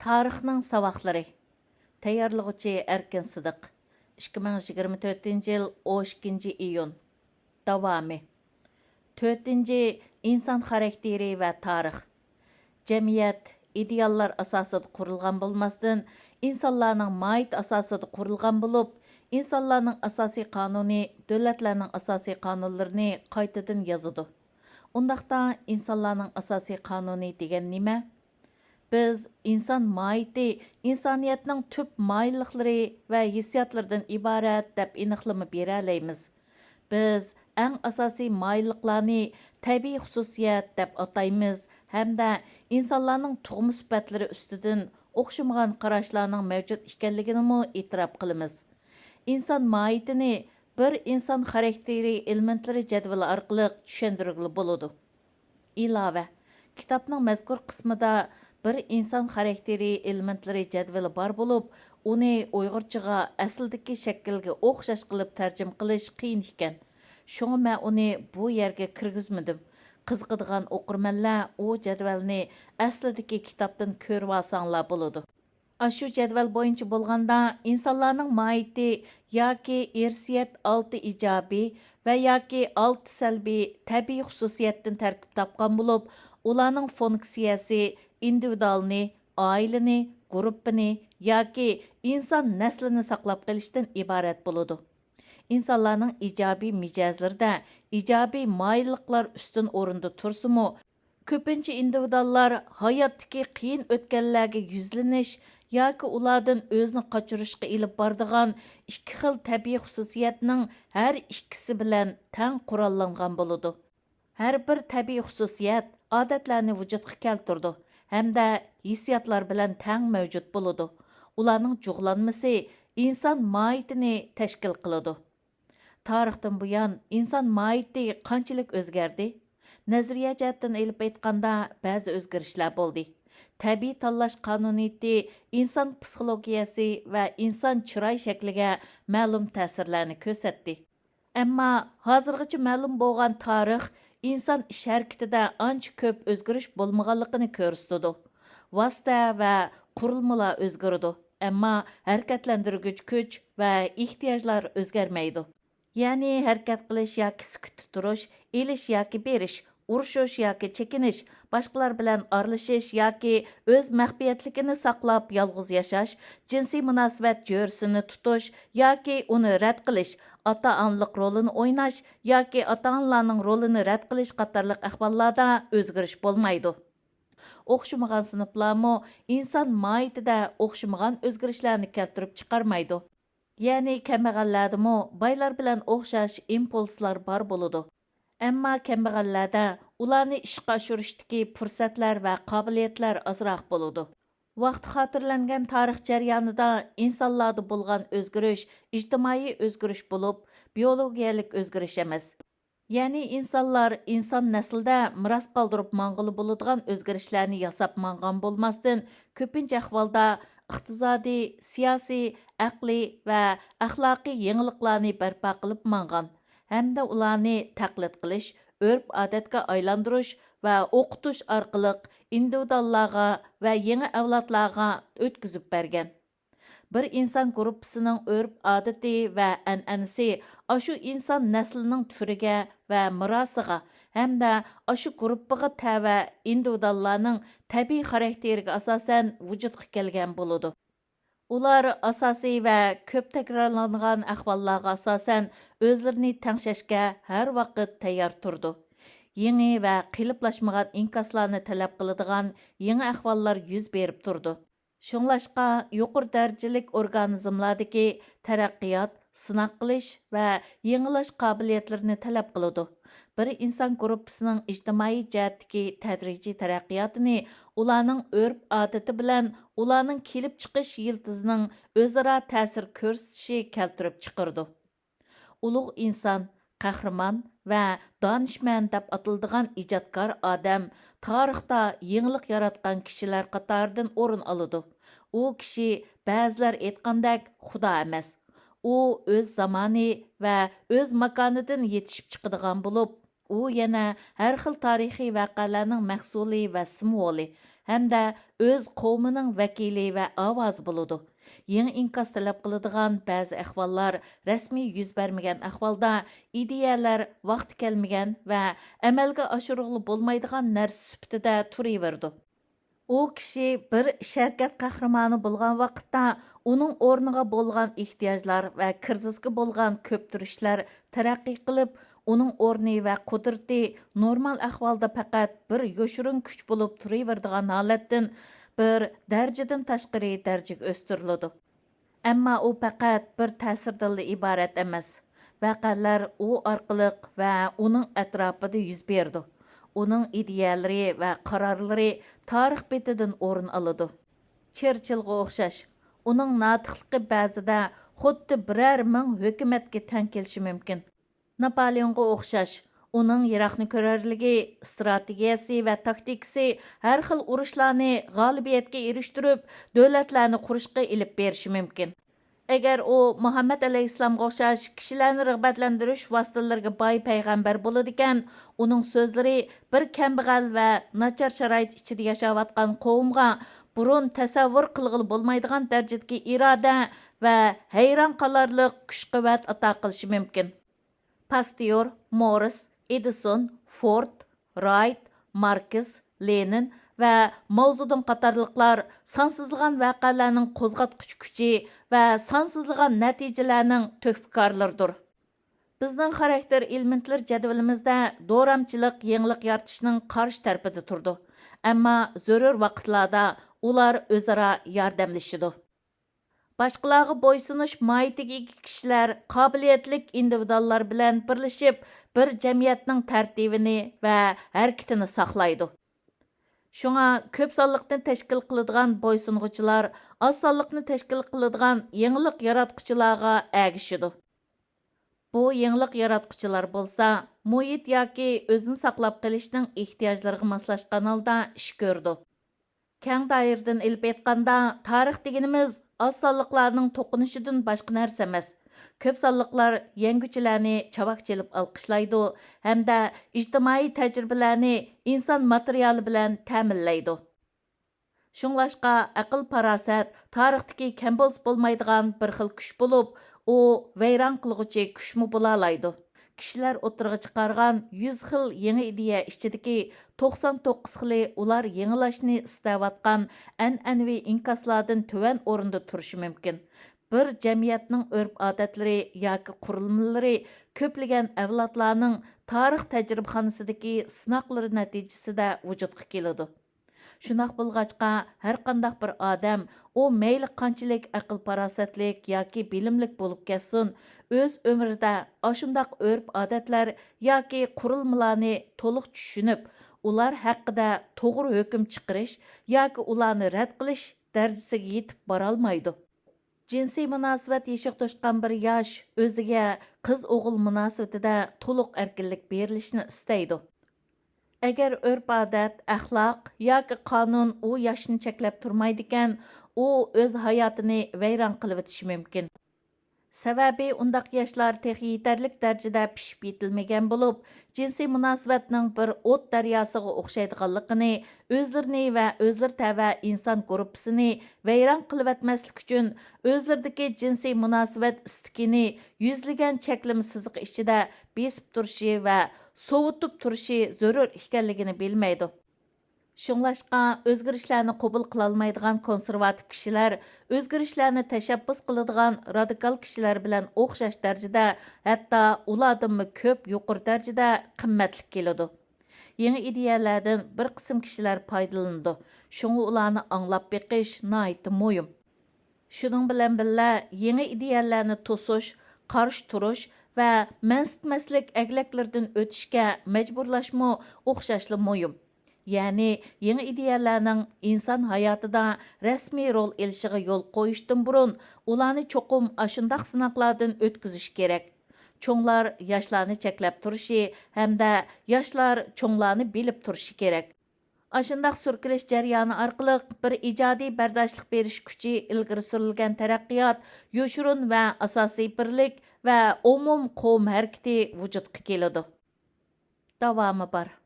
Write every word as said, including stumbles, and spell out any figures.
تارىخنىڭ ساۋاقلىرى. تەييارلىغۇچى ئەركىن سىدىق. ئىككى مىڭ يىگىرمە تۆتىنچى يىل ئون ئىككىنچى ئىيۇن. داۋامى. تۆتىنچى، ئىنسان خاراكتېرى ۋە تارىخ. جەمئىيەت ئىدېئاللار ئاساسىدا قۇرۇلغان بولماستىن، ئىنسانلارنىڭ ماھىيىتى ئاساسىدا قۇرۇلغان بولۇپ، ئىنسانلارنىڭ ئاساسىي قانۇنى دۆلەتلەرنىڭ ئاساسىي قانۇنلىرىنى قايتىدىن يازىدۇ. ئۇنداقتا ئىنسانلارنىڭ ئاساسىي قانۇنى دېگەن نېمە؟ بىز ئىنسان ماھىيىتى ئىنسانىيەتنىڭ تۈپ مايىللىقلىرى ۋە ھېسسىياتلىرىدىن ئىبارەت دەپ ئېنىقلىما بېرەلەيمىز. بىز ئەڭ ئاساسىي مايىللىقلارنى تەبىئىي خۇسۇسىيەت دەپ ئاتايمىز ھەمدە ئىنسانلارنىڭ تۇغما سۈپەتلىرى ئۈستىدىن ئوخشىمىغان قاراشلارنىڭ مەۋجۇت ئىكەنلىكىنىمۇ ئېتىراپ قىلىمىز. ئىنسان ماھىيىتىنى بىر ئىنسان خاراكتېرى ئېلېمېنتلىرى جەدۋىلى ئارقىلىق چۈشەندۈرگىلى بولىدۇ. ئىلاۋە، كىتابنىڭ مەزكۇر قىسمىدا بىر ئىنسان خاراكتېرى ئېلېمېنتلىرى جەدۋىلى بار بولۇپ، ئۇنى ئۇيغۇرچىغا ئەسلىدىكى شەكىلگە ئوخشاش قىلىپ تەرجىمە قىلىش قىيىن ئىكەن. شۇڭا مەن ئۇنى بۇ يەرگە كىرگۈزمىدىم. قىزىقىدىغان ئوقۇرمەنلەر ئۇ جەدۋەلنى ئەسلىدىكى كىتابتىن كۆرۈۋالساڭلار بولىدۇ. ئاشۇ جەدۋەل بويىچە بولغاندا، ئىنسانلارنىڭ ماھىيىتى ياكى ئىرسىيەت ئالتە ئىجابىي ۋە ياكى ئالتە سەلبىي تەبىئىي خۇسۇسىيەتتىن تەركىب تاپقان بولۇپ، ئۇلارنىڭ فۇنكسىيەسى ئىندىۋىدۇئالنى، ئائىلىنى، گۇرۇپپىنى ياكى ئىنسان نەسلىنى ساقلاپ قېلىشتىن ئىبارەت بولىدۇ. ئىنسانلارنىڭ ئىجابىي مىجەزلىرىدە ئىجابىي مايىللىقلار ئۈستۈن ئورۇندا تۇرسىمۇ، كۆپىنچە ئىندىۋىدۇئاللار ھاياتتىكى قىيىن ئۆتكەللەرگە يۈزلىنىش ياكى ئۇلاردىن ئۆزىنى قاچۇرۇشقا ئېلىپ بارىدىغان ئىككى خىل تەبىئىي خۇسۇسىيەتنىڭ ھەر ئىككىسى بىلەن تەڭ قوراللانغان بولىدۇ. ھەر بىر تەبىئىي خۇسۇسىيەت ئادەتلەرنى ۋۇجۇدقا كەلتۈرىدۇ ھەمدە ھېسسىياتلار بىلەن تەڭ مەۋجۇت بولىدۇ. ئۇلارنىڭ جۇغلانمىسى ئىنسان ماھىيىتىنى تەشكىل قىلىدۇ. تارىختىن بۇيان ئىنسان ماھىيىتى قانچىلىك ئۆزگەردى؟ نەزەرىيە جەھەتتىن ئېلىپ ئېيتقاندا، بەزى ئۆزگىرىشلەر بولدى. تەبىئىي تاللاش قانۇنىيىتى ئىنسان پسىخولوگىيەسى ۋە ئىنسان چىراي شەكلىگە مەلۇم تەسىرلەرنى كۆرسەتتى. ئەمما ھازىرغىچە مەلۇم بولغان تارىخ ئىنسان ئىش ھەرىكىتىدە ئانچە كۆپ ئۆزگىرىش بولمىغانلىقىنى كۆرسىتىدۇ. ۋاسىتە ۋە قۇرۇلمىلار ئۆزگىرىدۇ، ئەمما ھەرىكەتلەندۈرگۈچ كۈچ ۋە ئېھتىياجلار ئۆزگەرمەيدۇ. يەنى ھەرىكەت قىلىش ياكى سۈكۈتتە تۇرۇش، ئېلىش ياكى بېرىش، ئۇرۇشۇش ياكى چېكىنىش، باشقىلار بىلەن ئارىلىشىش ياكى ئۆز مەخپىيەتلىكىنى ساقلاپ يالغۇز ياشاش، جىنسىي مۇناسىۋەت جۆرىسىنى تۇتۇش ياكى ئۇنى رەت قىلىش، ئاتا-ئانىلىق رولىنى ئويناش ياكى ئاتا-ئانىلارنىڭ رولىنى رەت قىلىش قاتارلىق ئەھۋاللاردا ئۆزگىرىش بولمايدۇ. ئوخشىمىغان سىنىپلارمۇ ئىنسان ماھىيىتىدە ئوخشىمىغان ئۆزگىرىشلەرنى كەلتۈرۈپ چىقارمايدۇ. يەنى كەمبەغەللەردىمۇ بايلار بىلەن ئوخشاش ئىمپۇلسلار بار بولىدۇ. ئەمما كەمبەغەللەردە ئۇلارنى ئىشقا ئاشۇرۇشتىكى پۇرسەتلەر ۋە قابىلىيەتلەر ئازراق بولىدۇ. ۋاقتى خاتىرىلەنگەن تارىخ جەريانىدا ئىنسانلاردا بولغان ئۆزگىرىش ئىجتىمائىي ئۆزگىرىش بولۇپ، بىيولوگىيەلىك ئۆزگىرىش ئەمەس. يەنى ئىنسانلار ئىنسان نەسلىدە مىراس قالدۇرۇپ ماڭغىلى بولىدىغان ئۆزگىرىشلەرنى ياساپ ماڭغان بولماستىن، كۆپىنچە ئەھۋالدا ئىقتىسادىي، سىياسىي، ئەقلىي ۋە ئەخلاقىي يېڭىلىقلارنى بەرپا قىلىپ ماڭغان ھەمدە ئۇلارنى تەقلىد قىلىش، ئۆرپ-ئادەتكە ئايلاندۇرۇش ۋە ئوقۇتۇش ئارقىلىق ئىندىۋىدۇئاللارغا ۋە يېڭى ئەۋلادلارغا ئۆتكۈزۈپ بەرگەن. بىر ئىنسان گۇرۇپپىسىنىڭ ئۆرپ-ئادىتى ۋە ئەنئەنىسى ئاشۇ ئىنسان نەسلىنىڭ تۈرىگە ۋە مىراسىغا ھەمدە ئاشۇ گۇرۇپپىغا تەۋە ئىندىۋىدۇئاللارنىڭ تەبىئىي خاراكتېرىگە ئاساسەن ۋۇجۇدقا كەلگەن بولىدۇ. ئۇلار ئاساسىي ۋە كۆپ تەكرارلانغان ئەھۋاللارغا ئاساسەن ئۆزلىرىنى تەڭشەشكە ھەر ۋاقىت تەييار تۇرىدۇ. يېڭى ۋە قېلىپلاشمىغان ئىنكاسلارنى تەلەپ قىلىدىغان يېڭى ئەھۋاللار يۈز بېرىپ تۇرىدۇ. شۇڭلاشقا، يۇقىرى دەرىجىلىك ئورگانىزملاردىكى تەرەققىيات، سىناق قىلىش ۋە يېڭىلاش قابىلىيەتلىرىنى تەلەپ قىلىدۇ. بىر ئىنسان گۇرۇپپىسىنىڭ ئىجتىمائىي جەھەتتىكى تەدرىجىي تەرەققىياتىنى ئۇلارنىڭ ئۆرپ-ئادىتى بىلەن ئۇلارنىڭ كېلىپ چىقىش يىلتىزىنىڭ ئۆزئارا تەسىر كۆرسىتىشى كەلتۈرۈپ چىقىرىدۇ. ئۇلۇغ ئىنسان، قەھرىمان ۋە دانىشمەن دەپ ئاتىلىدىغان ئىجادكار ئادەم تارىختا يېڭىلىق ياراتقان كىشىلەر قاتارىدىن ئورۇن ئالىدۇ. ئۇ كىشى بەزىلەر ئېيتقاندەك خۇدا ئەمەس. ئۇ ئۆز زامانى ۋە ئۆز ماكانىدىن يېتىشىپ چىقىدىغان بولۇپ، ئۇ يەنە ھەر خىل تارىخىي ۋەقەلەرنىڭ مەھسۇلى ۋە سىمۋولى ھەمدە ئۆز قوۋمىنىڭ ۋەكىلى ۋە ئاۋازى بولىدۇ. يېڭى ئىنكاس تەلەپ قىلىدىغان بەزى ئەھۋاللار رەسمىي يۈز بەرمىگەن ئەھۋالدا، ئىدىيەلەر ۋاقتى كەلمىگەن ۋە ئەمەلگە ئاشۇرغىلى بولمايدىغان نەرسە سۈپىتىدە تۇرۇۋېرىدۇ. ئۇ كىشى بىر ئىش-ھەرىكەت قەھرىمانى بولغان ۋاقىتتا، ئۇنىڭ ئورنىغا بولغان ئېھتىياجلار ۋە كىرىزىسكە بولغان كۆپتۈرۈشلەر تەرەققىي قىلىپ، ئۇنىڭ ئورنى ۋە قۇدرىتى نورمال ئەھۋالدا پەقەت بىر يوشۇرۇن كۈچ بولۇپ تۇرۇۋېرىدىغان ھالەتتىن بىر دەرىجىدىن تاشقىرى دەرىجىگە ئۆستۈرۈلىدۇ. ئەمما ئۇ پەقەت بىر تەسىردىنلا ئىبارەت ئەمەس. ۋەقەلەر ئۇ ئارقىلىق ۋە ئۇنىڭ ئەتراپىدا يۈز بېرىدۇ. ئۇنىڭ ئىدىيەلىرى ۋە قارارلىرى تارىخ بېتىدىن ئورۇن ئالىدۇ. چېرچىلغا ئوخشاش، ئۇنىڭ ناتىقلىقى بەزىدە خۇددى بىرەر مىڭ ھۆكۈمەتكە تەڭ كېلىشى مۇمكىن. ناپالېئونغا ئوخشاش، ئۇنىڭ يىراقنى كۆرەرلىكى، ئىستراتېگىيەسى ۋە تاكتىكىسى ھەر خىل ئۇرۇشلارنى غالىبىيەتكە ئېرىشتۈرۈپ، دۆلەتلەرنى قۇرۇشقا ئېلىپ بېرىشى مۇمكىن. ئەگەر ئۇ مۇھەممەد ئەلەيھىسسالامغا ئوخشاش كىشىلەرنى رىغبەتلەندۈرۈش ۋاسىتىلىرىگە باي پەيغەمبەر بولىدىكەن، ئۇنىڭ سۆزلىرى بىر كەمبەغەل ۋە ناچار شارائىت ئىچىدە ياشاۋاتقان قوۋمغا بۇرۇن تەسەۋۋۇر قىلغىلى بولمايدىغان دەرىجىدىكى ئىرادە ۋە ھەيران قالارلىق كۈچ-قۇۋۋەت ئاتا قىلىشى مۇمكىن. پاستېئور، مورس، ئېدىسون، فورد، رايت، ماركس، لېنىن ۋە ماۋزېدۇڭ قاتارلىقلار سانسىزلىغان ۋەقەلەرنىڭ قوزغاتقۇچ كۈچى ۋە سانسىزلىغان نەتىجىلەرنىڭ تۆھپىكارلىرىدۇر. بىزنىڭ خاراكتېر ئېلېمېنتلىرى جەدۋىلىمىزدە دورامچىلىق يېڭىلىق يارىتىشنىڭ قارشى تەرىپىدە تۇرىدۇ، ئەمما زۆرۈر ۋاقىتلاردا ئۇلار ئۆزئارا ياردەملىشىدۇ. باشقىلارغا بويسۇنۇش ماھىيىتىگە ئىگە كىشىلەر قابىلىيەتلىك ئىندىۋىدۇئاللار بىلەن بىرلىشىپ، بىر جەمئىيەتنىڭ تەرتىپىنى ۋە ھەرىكىتىنى ساقلايدۇ. شۇڭا كۆپ سانلىقنى تەشكىل قىلىدىغان بويسۇنغۇچىلار ئاز سانلىقنى تەشكىل قىلىدىغان يېڭىلىق ياراتقۇچىلارغا ئەگىشىدۇ. بۇ يېڭىلىق ياراتقۇچىلار بولسا مۇھىت ياكى ئۆزىنى ساقلاپ قېلىشنىڭ ئېھتىياجلىرىغا ماسلاشقان ھالدا ئىش كۆرىدۇ. كەڭ دائىرىدىن ئېلىپ ئېيتقاندا، تارىخ دېگىنىمىز ئاز سانلىقلارنىڭ توقۇنۇشىدىن باشقا نەرسە ئەمەس. كۆپ سانلىقلار يەڭگۈچىلەرنى چاۋاك چېلىپ ئالقىشلايدۇ ھەمدە ئىجتىمائىي تەجرىبىلەرنى ئىنسان ماتېرىيالى بىلەن تەمىنلەيدۇ. شۇڭلاشقا ئەقىل-پاراسەت تارىختىكى كەم بولسا بولمايدىغان بىر خىل كۈچ بولۇپ، ئۇ ۋەيران قىلغۇچى كۈچمۇ بولالايدۇ. كىشىلەر ئوتتۇرىغا چىقارغان يۈز خىل يېڭى ئىدىيە ئىچىدىكى توقسان توققۇز خىلى ئۇلار يېڭىلاشنى ئىستەۋاتقان ئەنئەنىۋى ئىنكاسلاردىن تۆۋەن ئورۇندا تۇرۇشى مۇمكىن. بىر جەمئىيەتنىڭ ئۆرپ-ئادەتلىرى ياكى قۇرۇلمىلىرى كۆپلىگەن ئەۋلادلارنىڭ تارىخ تەجرىبىخانىسىدىكى سىناقلىرى نەتىجىسىدە ۋۇجۇدقا كېلىدۇ. شۇنداق بولغاچقا، ھەرقانداق بىر ئادەم، ئۇ مەيلى قانچىلىك ئەقىل-پاراسەتلىك ياكى بىلىملىك بولۇپ كەتسۇن، ئۆز ئۆمرىدە ئاشۇنداق ئۆرپ-ئادەتلەر ياكى قۇرۇلمىلارنى تولۇق چۈشىنىپ، ئۇلار ھەققىدە توغرا ھۆكۈم چىقىرىش ياكى ئۇلارنى رەت قىلىش دەرىجىسىگە يېتىپ بارالمايدۇ. جىنسىي مۇناسىۋەت يېشىغا توشقان بىر ياش ئۆزىگە قىز-ئوغۇل مۇناسىۋىتىدە تولۇق ئەركىنلىك بېرىلىشىنى ئىستەيدۇ. ئەگەر ئۆرپ-ئادەت، ئەخلاق ياكى قانۇن ئۇ ياشنى چەكلەپ تۇرمايدىكەن، ئۇ ئۆز ھاياتىنى ۋەيران قىلىۋېتىشى مۇمكىن. سەۋەبى، ئۇنداق ياشلار تېخى يېتەرلىك دەرىجىدە پىشىپ يېتىلمىگەن بولۇپ، جىنسىي مۇناسىۋەتنىڭ بىر ئوت دەرياسىغا ئوخشايدىغانلىقىنى، ئۆزلىرىنى ۋە ئۆزلىرى تەۋە ئىنسان گۇرۇپپىسىنى ۋەيران قىلىۋەتمەسلىك ئۈچۈن، ئۆزلىرىدىكى جىنسىي مۇناسىۋەت ئىستىكىنى يۈزلىگەن چەكلىمە سىزىقى ئىچىدە بېسىپ تۇرۇشى ۋە سوۋۇتۇپ تۇرۇشى زۆرۈر ئىكەنلىكىنى بىلمەيدۇ. شۇڭلاشقا، ئۆزگىرىشلەرنى قوبۇل قىلالمايدىغان كونسېرۋاتىپ كىشىلەر ئۆزگىرىشلەرنى تەشەببۇس قىلىدىغان رادىكال كىشىلەر بىلەن ئوخشاش دەرىجىدە، ھەتتا ئۇلاردىنمۇ كۆپ يۇقىرى دەرىجىدە قىممەتلىك كېلىدۇ. يېڭى ئىدىيەلەردىن بىر قىسىم كىشىلەر پايدىلىنىدۇ، شۇڭا ئۇلارنى ئاڭلاپ بېقىش ناھايىتى مۇھىم. شۇنىڭ بىلەن بىللە، يېڭى ئىدىيەلەرنى توسۇش، قارشى تۇرۇش ۋە مەنسىتمەسلىك ئەگلەكلىرىدىن ئۆتۈشكە مەجبۇرلاشمۇ ئوخشاشلا مۇھىم. يەنى، يېڭى ئىدىيەلەرنىڭ ئىنسان ھاياتىدا رەسمىي رول ئېلىشىغا يول قويۇشتىن بۇرۇن، ئۇلارنى چوقۇم ئاشۇنداق سىناقلاردىن ئۆتكۈزۈش كېرەك. چوڭلار ياشلارنى چەكلەپ تۇرۇشى ھەمدە ياشلار چوڭلارنى بىلىپ تۇرۇشى كېرەك. ئاشۇنداق سۈركىلىش جەريانى ئارقىلىق بىر ئىجادىي بەرداشلىق بېرىش كۈچى، ئىلگىرى سۈرۈلگەن تەرەققىيات، يوشۇرۇن ۋە ئاساسىي بىرلىك ۋە ئومۇم قوۋم ھەرىكىتى ۋۇجۇدقا كېلىدۇ. داۋامى بار.